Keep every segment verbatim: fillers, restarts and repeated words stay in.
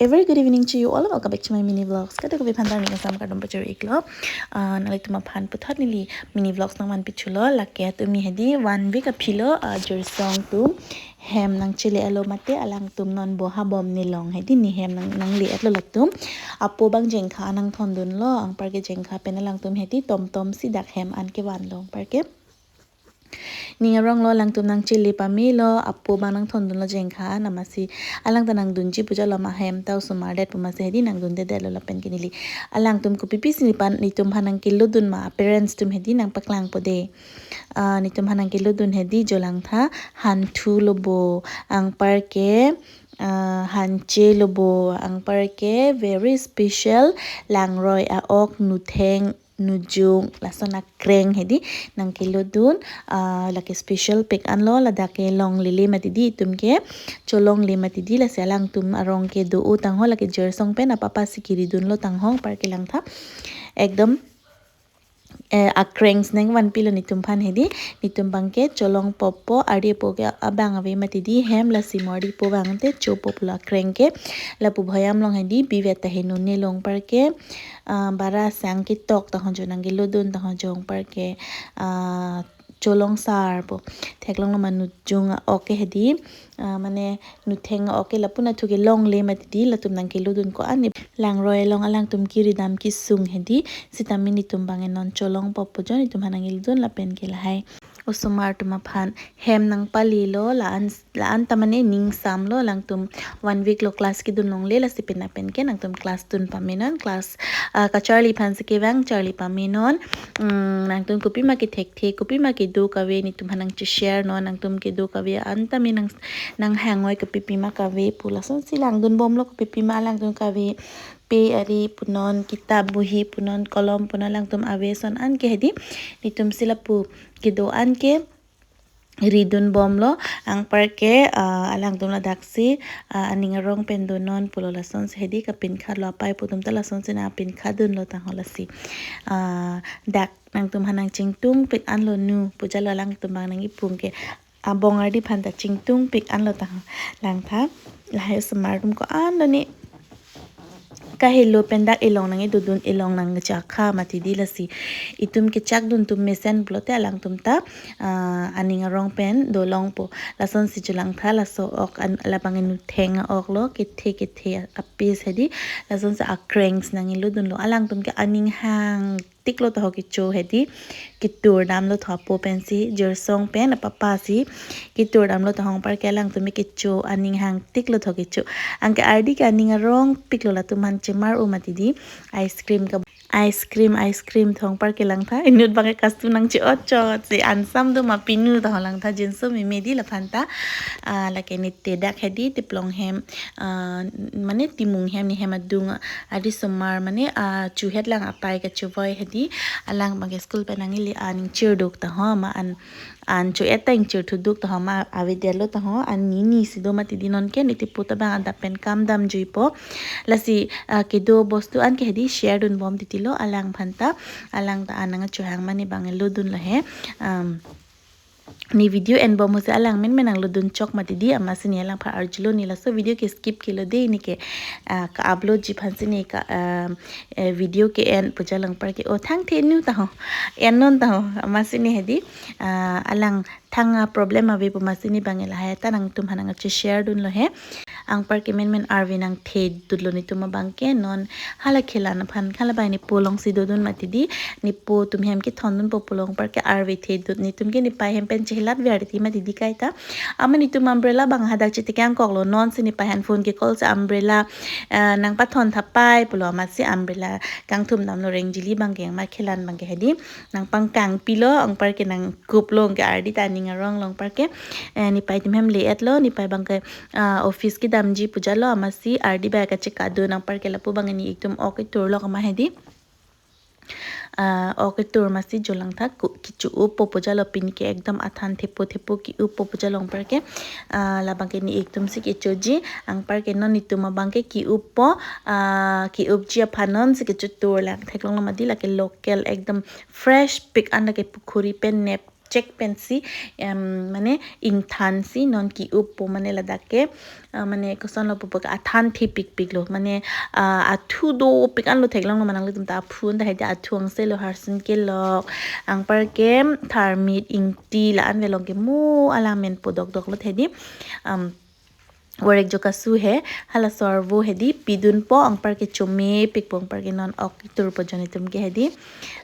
A very good evening to you all. Welcome back to my mini vlogs. Kadokave aphan ta ning asam kardom pachor iklo. Ah, nanglitum aphan puthot neli mini vlogs nangvanpi thulo. Lake atumi hedi one week aphi lo, ah, Jirsong atum hem nangchele alo mate alangtum non boha bom nelong hedi ne hem nang, nangle-etlo latum. Apo abang jengkha nangthondunlo, anparke jengkha pen alangtum hedi tomtom si dak hem an kevanlo, anparke ning aronglo, alangtum nangchele pamelo, apo abang nangthondunlo jengkha an, amatsi alang ta nangdunji pu jalo ma hem ta osomar det pu amatsi hedi nangdundedetlo lapen ke neli. Alangtum kopi pisi nepan netum aphan nangkelodun ma, parents atum hedi nangpaklangpo de. Ah, netum aphan nangkelodun hedi jolangtha, hanthu lo bo, anparke, ah, hanche lo bo, anparke very special langroi a-ok, nutheng, nujung, lason akreng hedi nangkelodun. Ah, lake special pik anlo, ladak ke longle le mati di, itum ke cholongle mati di, lasi alangtum arong ke do-o tangho, lake Jirsong pen apapa si kiridunlo tangho, anparke langtha ekdom, eh, akreng si nangvanpilo netum aphan hedi. Netum abangke cholong poppo, ardi apo ke abang ave mati di hem, lasi mo ardi apo abang te chopoplo akreng ke. Lapu bhoyam along hedi bivet ta henone lo, anparke, ah, bara sang ketok tangho jo, nangkelodun tangho jo, anparke, ah, cholong sar po. Theklonglo ma, nujung a-ok ke hedi, ah, mane nutheng a-ok ke lapu nathu ke longle mati di, latum nangkelodun ko-an ne. Langroi along alangtum kiridam kesung hedi, sitame netum abang non cholong poppo jo, netum aphan nangkelodun lapen ke lahai osomar atum aphan hem nangpalelo, la-an, la-an ta mane ning samlo, alangtum one week lo class kedun longle, lasi pina pen ke nangtum class dun pamenon, class, ah, kacharli aphan si kevang, charli pamenon. Hmm, nangtum kopima kethekthe, kopima kedo kave, netum aphan nangcheshare non, nangtum kedo kave an tame nang, nanghangoi kopipima kave pu, lasonsi langdun bomlo, kopipima alangtum kave, pe ari punon, kitap bohi punon, kolom punon, alangtum ave ason an ke hedi netum si lapu kedo an ke ridun bomlo, anparke, ah, alangtum ladaksi, ah, aning arong pen donon pulo, lasonsi hedi kapinkhatlo, apei apo atum ta lasonsi nangpinkhatdunlo tangho, lasi, ah, dak nangtum aphan nangchingtung pik anlo nu pu jalo, alangtum abang nang-ipung ke abong ardi aphan ta chingtung pik anlo tangho. Langtha lahai osomar atum ko-an do ne kahelo pen dak elong nangkedodun, elong nangchakha mati di, lasi itum kechakdun atum mesen pulote alangtum ta, ah, aning arong pen dolongpo. Lasonsi jolangtha, laso ok an, labang nutheng a-ok lo, kethe kethe a-piece hedi, lasonsi akreng si nangkelodunlo, alangtum ke aning hangtik lo tangho kecho hedi, ketur damlo tho apo pensi, Jirsong pen apapa si ketur damlo tangho, anparke alangtum kecho aning hangtik lo tho kecho. Anke ardi ke aning arong piklo, latum aphan chemar-o mati di, ice cream ka, ice cream, ice cream tho, anparke langtha inut abangke custom nangche-ot chot si ansam do ma pinu tangho, langtha jinso meme di laphan ta, ah, lake ne te dak hedi, teplong hem, ah, mane timung hem, ne hem adung, ah, ardi osomar mane, ah, chuhet lang apei kachevoi hedi, alang abangke school pen nangli aning chirduk tangho ma, an, an cho-et ta ingchir thuduk tangho ma, avedetlo tangho, an nini si do mati di, nonke ne tepo ta abang adap pen kam damjuipo. Lasi, ah, kedo bostu an ke hedi share dun bom titilo, alangphan ta, alang ta an nangchohang mane abang lodunlo he. Um, ne video en bom ho si alang menmen nanglodun chok mati di, amatsi ne alangphan arjulo, ne laso video ke skip kelo de, ne ke, ah, ka-upload ji aphansi ne ka, ah, eh, video ke en pu jalo, anparke o thangthe nu tangho, en non tangho, amatsi ne hedi, ah, alang thang a-problem ave pu amatsi ne abang lahai ta nangtum aphan nangcheshare dunlo he. Anparke menmen arve nangthedutlo netum abangke, non hala khelan aphan, hala abang nepo alongsi dodun mati di, nepo atum hem kethondunpo pulo, anparke arve thedut, netum ke nepei hem pen chehelat ver ti mati di kaita. Amat netum umbrella abang hadak chetekang koklo, nonsi nepei aphan phone ke-call si umbrella, eh, nangpathon tha pei pulo, amatsi umbrella kangthum damlo, rengjili abangke, amat khelan abangke hedi nangpangkangpilo, anparke nangkuplo, anke ardi ta aning aronglo, anparke, eh, nepei atum hem le-etlo, nepei abangke, ah, office kedamji pu jalo, amatsi ardi abang kachekadun, anparke lapu abang ne-ik atum ok keturlo kama hedi. Ah, ok ketur amatsi jolangtha ku, kecho-uppo pu jalo, pini ke ekdom athan thepo thepo ke-uppo pu jalo, anparke, ah, labangke ne-ik atum si kechoji, anparke non netum abangke ke-uppo, ah, ke-upji aphan nonsi kechotur lang, theklonglo mati di, lake local ekdom fresh pik an, lake pukhuri pen nep chek pensi, em, mane ingthansi non ki-uppo, mane ladak ke, ah, mane kosonlo pupo ke athan thepikpiklo, mane, ah, athu dopik anlo theklonglo, ma nanglitum ta aphu an ta hedi athu angse lo, harsun kelok, anparke tharmit, ingti la-an velong ke mo alang menpo dokdoklo hedi. Am, Warek jo kasu he, halaso arvo hedi pidunpo, anparke chomepikpo, anparke non ok keturpo, jonitum ke hedi,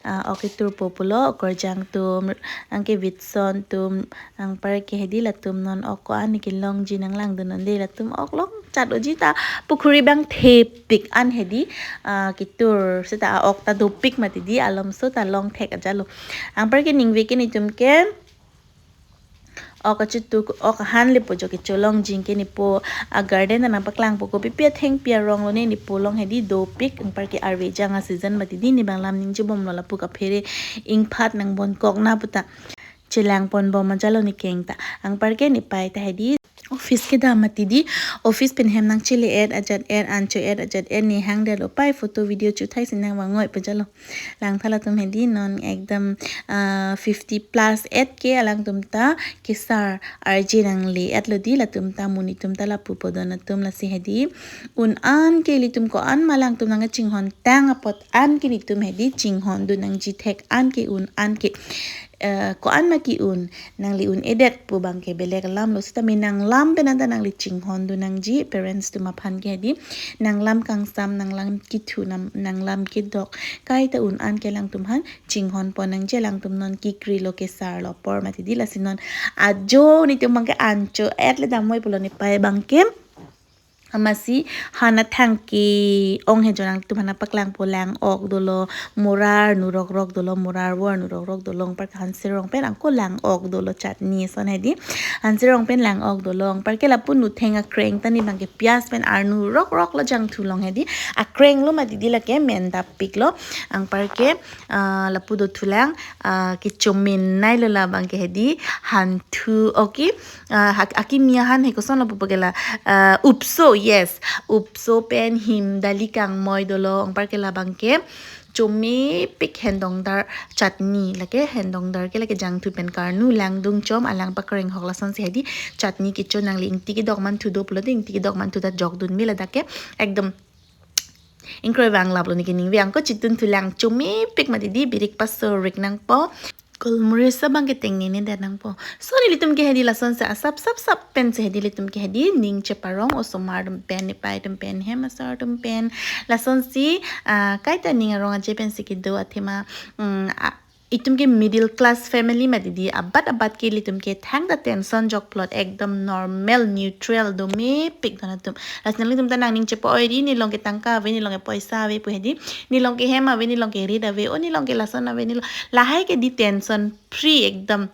ah, ok keturpo pulo, okorjang atum, anke Vitson atum, anparke hedi latum non ok ko-an ne kelongji, nanglangdun non de, latum ok longchat oji ta, pukhuri abang thepik an hedi, ah, ketur seta ok ta dopik mati di, alomso ta longthek ajalo. Anparke ningve ke netum ke ok achitu, ok ahan lepo jo kecholongji, anke nepo a-garden ta nangpaklangpo, kopipi athengpi arong lo ne, nepo along hedi dopik, anparke arve jang a-season mati di, ne abang lam ningjebomlo, lapu kaphere ingphat nang bonkok na puta chelangponbom ajalo ne keng ta. Anparke nepei ta hedi office kedam mati di, office pen hem nangchele-et ajat-et, an cho-et ajat-et, ne hangdetlo, pei photo video chothaisi nangvang-oi pu ajalo. Langtha latum hedi non ekdam, ah, fifty plus et ke, alangtum ta kesar arje nangle-etlo di, latum ta, monit atum ta, lapu pudun atum, lasi hedi un an ke ilitum ko-an ma alangtum nangkachinghon tang apot an ke netum hedi chinghondun nangji, thek an ke, un an ke, eh, ko-an ma ki-un, nangli un-edet pu abang ke belek alam lo, sitame nanglam pen anta nangli chinghondun nangji, parents atum aphan ke hedi, nanglam kangsam, nanglam kethu, nam-, nanglam kedok, kaita un an ke alangtum aphan chinghonpon nangji, alangtum non kekrilo, kesarlo apor mati di, lasi non ajo netum abang ke an cho-et le damvoi pulo, nepei abang ke. Amatsi han athang ke-ong he, jo nangtum aphan nangpaklangpo, lang ok dolo, mora arnu rokrok dolo, mora arvo arnu rokrok dolo, anparke Hanserong pen angko lang ok dolo, chutney ason hedi. Hanserong pen lang ok dolo, anparke lapu nutheng akreng ta ne abang ke piyaj pen arnu rokroklo jangthu along hedi. Akreng lo mati di, lake mendapiklo, anparke, ah, lapu dothulang, ah, kechomenei lo labang ke hedi, hanthu, okay. Ah, hak-, akimi ahan he kosonlo pupo ke la, ah, upso, yes, upso pen him dali kangmoi dolo, anparke labang ke chomepik hendongdar chutney, lake hendongdar ke lake jangthu pen karnu, langdung chom, alang pakreng hok, lasonsi hedi chutney kecho, nangli ingti kedok manthu do pulote ingti kedok manthu ta jokdun me, ladak ke ekdam ingkroi vanglaplo ne ke ningve, angko chitunthulang, chomepik mati di, birik pasorik nangpo, golmoris abang ke tengnene det nangpo. So nelitum ke hedi lasonsi asap sap sap pensi hedi ilitum ke hedi ning cheparong, osomar atum pen, nepei atum pen, hem asar atum pen, lasonsi, ah, kaita ning arong aje pensi kedo athema, mm, a-, itum ke middle class family mati di, abat abat ke ilitum ke thangta tension jokphlot, ekdam normal, neutral, domepik don atum. Lasi nanglitum ta nangning chepa-oi ri, nelong ke tangka ave, nelong ke poisa ave pu hedi, nelong ke hem ave, nelong ke rit ave, o nelong ke lason ave, nelong, lahai ke di tension free ekdam.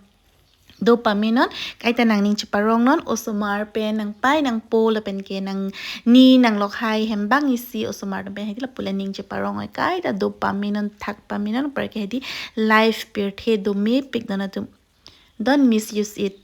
Dopaminon, kaita nangning cheparong non, osomar pen nangpei nangpo lapen ke nangni nanglokhai hem bang isi osomar atum pen hedi lapu le ning cheparong-oi, kaita dopaminon, thakpaminon, anparke hedi life pirthe domepik don atum. Don't misuse it.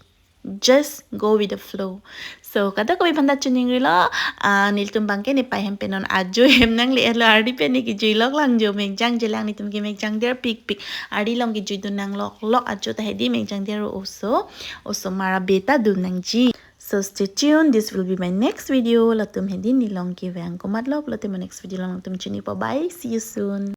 Just go with the flow. So, kadokave aphanta choningrilo, ah, nelitum abang ke nepei hem pen non ajo hem nangle-etlo, ardi pen ne kejuilok lang jo, mekjang jelang netum ke mekjang derpikpik. Ardi along kejuidun nangloklok ajo ta hedi mekjang der oso, osomar abeta dun nangji. So stay tuned. This will be my next video. Latum hedi nelong kevang komatlo pulote mo next video along latum chinipo. Bye. See you soon.